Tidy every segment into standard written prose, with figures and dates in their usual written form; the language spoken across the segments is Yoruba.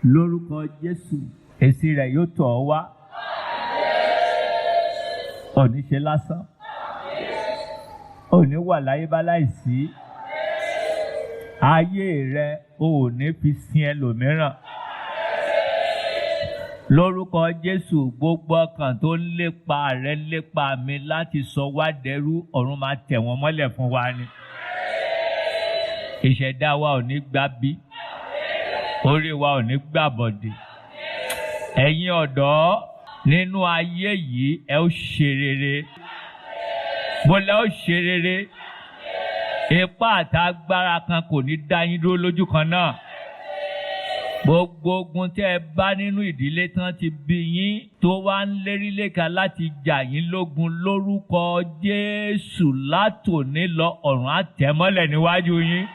Lórúkọ Jésù, èsì rẹ̀ yóò tọ̀ ọ́ wá. Ò ní ṣe lásán, ò ní wà láyé bá láìsí. Ayé rẹ ò ní fi sin ẹlòmíràn. Lórúkọ Jésù, gbogbo ọkàn tó ń lépa rẹ, lépa mi láti sọ wá dẹrú, ọ̀run máa tẹ̀ wọ́n mọ́lẹ̀ fún wa ni. Ìṣẹ̀dá wa ò ní gbà bí, orí wa ò ní gbàbọ̀dè. Ẹ̀yin ọ̀dọ́ nínú ayé yìí, ẹ ó ṣe rere. Mo lẹ ó ṣe rere. Ipá àtàgbára kan kò ní dá yín dúró lójú kan náà. Gbogbo ogun tẹ́ ẹ bá nínú ìdílé tán ti bí yín tó wá ń lérí léka láti jà yín lógun, lórúkọ Jésù, látòní lọ, ọ̀run á tẹ̀ mọ́lẹ̀ níwájú yín.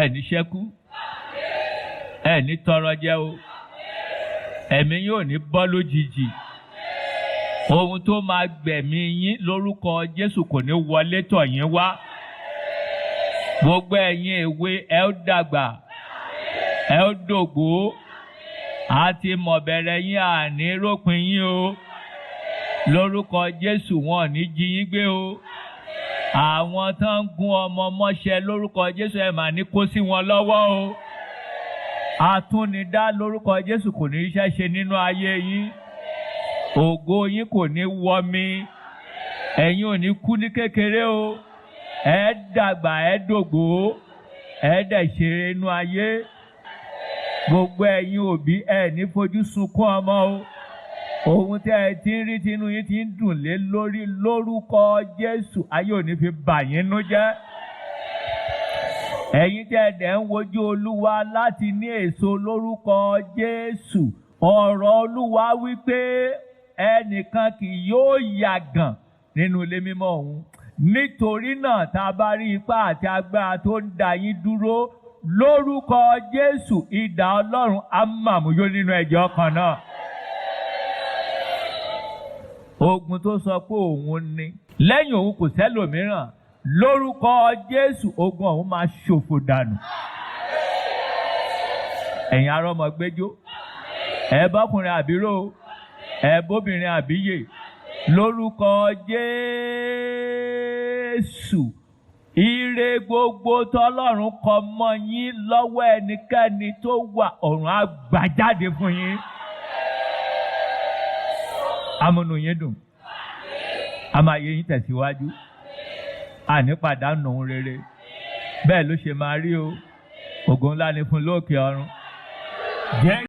Ẹ ní ṣẹ́kú, ẹ ní tọrọ jẹ o, ẹ̀mí yín ò ní bọ́ lójijì. Ohun tó máa gbẹ̀mí yín, lórúkọ Jésù, kò ní wọlé tọ̀ yín wá. Gbogbo ẹ̀yin èwe, ẹ ó dàgbà, ẹ ó dògbó. Àti mọ̀bẹ̀rẹ̀ yín, àní rópin yín o. Lórúkọ Jésù, wọn ò ní jí yín gbé o. Àwọn tó ń gún ọmọ mọ́ṣẹ́, lórúkọ Jésù, ẹ mà ní kó sí wọn lọ́wọ́ o. Àtúnidá, lórúkọ Jésù, kò ní iṣẹ́ ṣe nínú ayé yín. Ògo yín kò ní wọmi. Ẹ̀yin ò ní kú ní kékeré o. Ẹ dàgbà, ẹ dògbò, ẹ dẹ̀ ṣeré inú ayé. Gbogbo ẹ̀yin òbí, ẹ ní fojú sunkún ọmọ o. Ohun tẹ́ ẹ ti ń rí tinú yín ti ń dùn lé lórí, lórúkọ Jésù, ayé ò ní fi bà yín nú jẹ́. Ẹ̀yin tẹ́ ẹ dẹ̀ ń wojú Olúwa láti ní èso, lórúkọ Jésù, ọ̀rọ̀ Olúwa wípé ẹnìkan kì yóò yàgàn nínú ilé mímọ́ òun. Nítorí náà, tá a bá rí ipá àti agbára tó ń dá yín dúró, lórúkọ Jésù, idà Ọlọ́run á màmúyó nínú ẹ̀jẹ̀ ọkàn náà. Ogun tó sọ pé òun ni, lẹ́yìn òun kò sẹ́lòmíràn, lórúkọ Jésù, ogun ọ̀hún máa ṣòfò dànù. Ẹ̀yin arọ́mọgbẹ́jọ́, ẹ bọ́kùnrin àbíró, ẹ bóbìnrin àbíyè, lórúkọ Jésù, ire gbogbo tọ́lọ́run kọ mọ́ yín lọ́wọ́ ẹnikẹ́ni tó wà, ọ̀run á gbà jáde fún yín. Amúnú yín dùn, a máa yé yín tẹ̀síwájú, àní pàdánù ohun rere. Bẹ́ẹ̀ ló ṣe máa rí o. Ògo ńlá ni fún lókè ọ̀run. Jẹ́.